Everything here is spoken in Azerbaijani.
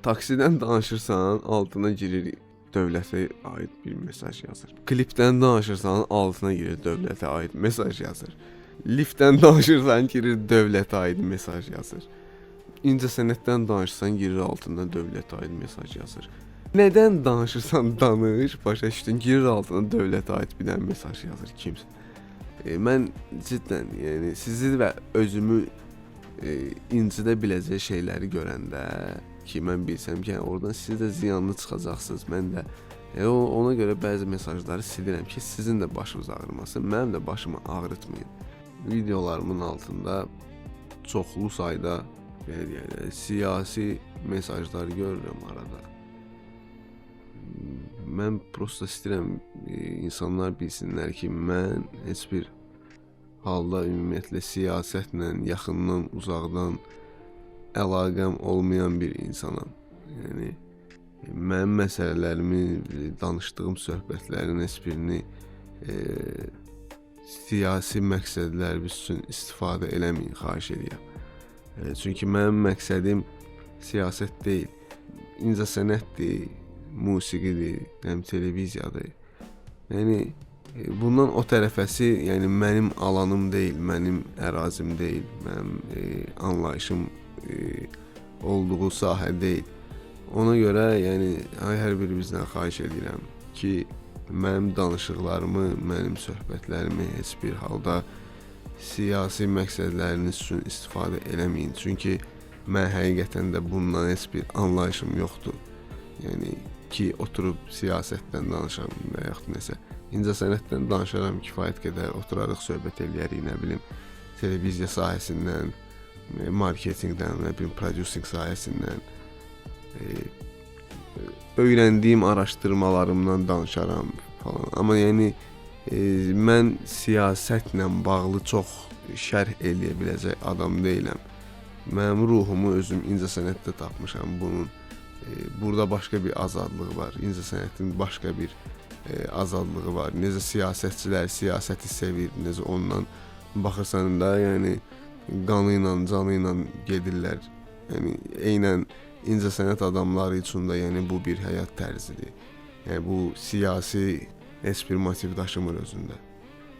Taksidən danışırsan, altına girir dövlətə aid bir mesaj yazır. Klipdən danışırsan, altına girir dövlətə aid mesaj yazır. Liftdən danışırsan, girir dövlətə aid mesaj yazır. İncəsənətdən danışsan, girir altına dövlətə aid mesaj yazır. Nədən danışırsan, danış, başa düşdün, girir altına dövlətə aid bir dənə mesaj yazır kimsə. Mən cidden, yəni sizi və özümü incidə biləcək şeyləri görəndə ki, mən bilsəm ki, yəni, oradan siz də ziyanlı çıxacaqsınız, mən də ona görə bəzi mesajları silirəm ki, sizin də başınız ağrımasın, mənim də başımı ağrıtmayın. Videolarımın altında çoxlu sayda, belə deyək də, siyasi mesajlar görürəm arada. Mən prosta istəyirəm insanlar bilsinlər ki, mən heç bir halda ümumiyyətlə siyasətlə yaxından, uzaqdan əlaqəm olmayan bir insanam. Yəni mənim məsələlərimi, danışdığım söhbətlərin heç birini siyasi məqsədləriniz üçün istifadə eləməyin, xahiş edirəm. Çünki mənim məqsədim siyasət deyil, incəsənətdir, musiqidir, həm televiziyadır. Yəni bundan o tərəfəsi, yəni mənim alanım deyil, mənim ərazim deyil, mənim anlayışım olduğu sahə deyil. Ona görə, yəni hər birimizdən xahiş edirəm ki, mənim danışıqlarımı, mənim söhbətlərimi heç bir halda siyasi məqsədləriniz üçün istifadə eləməyin. Çünki mən həqiqətən də bundan heç bir anlayışım yoxdur. Yəni ki, oturub siyasətdən danışam və yaxud nəsə. İncəsənətdən danışaram kifayət qədər, oturarıq söhbət eləyərik, nə bilim, televiziya sahəsindən, marketinqdən, nə bilim, producing sahəsindən, öyrəndiyim araşdırmalarımdan danışaram falan. Amma yəni mən siyasətlə bağlı çox şərh eləyə biləcək adam deyiləm. Mənim ruhumu özüm incəsənətdə tapmışam bunun. Burada başqa bir azadlıq var. İncəsənətin başqa bir azadlığı var. Necə siyasətçilər siyasəti sevir, necə ondan baxırsan da, yəni qanı ilə, canı ilə gedirlər. Yəni eynən incəsənət adamları üçün də, yəni bu bir həyat tərzidir. Yəni bu siyasi heç bir motiv daşımır özündə.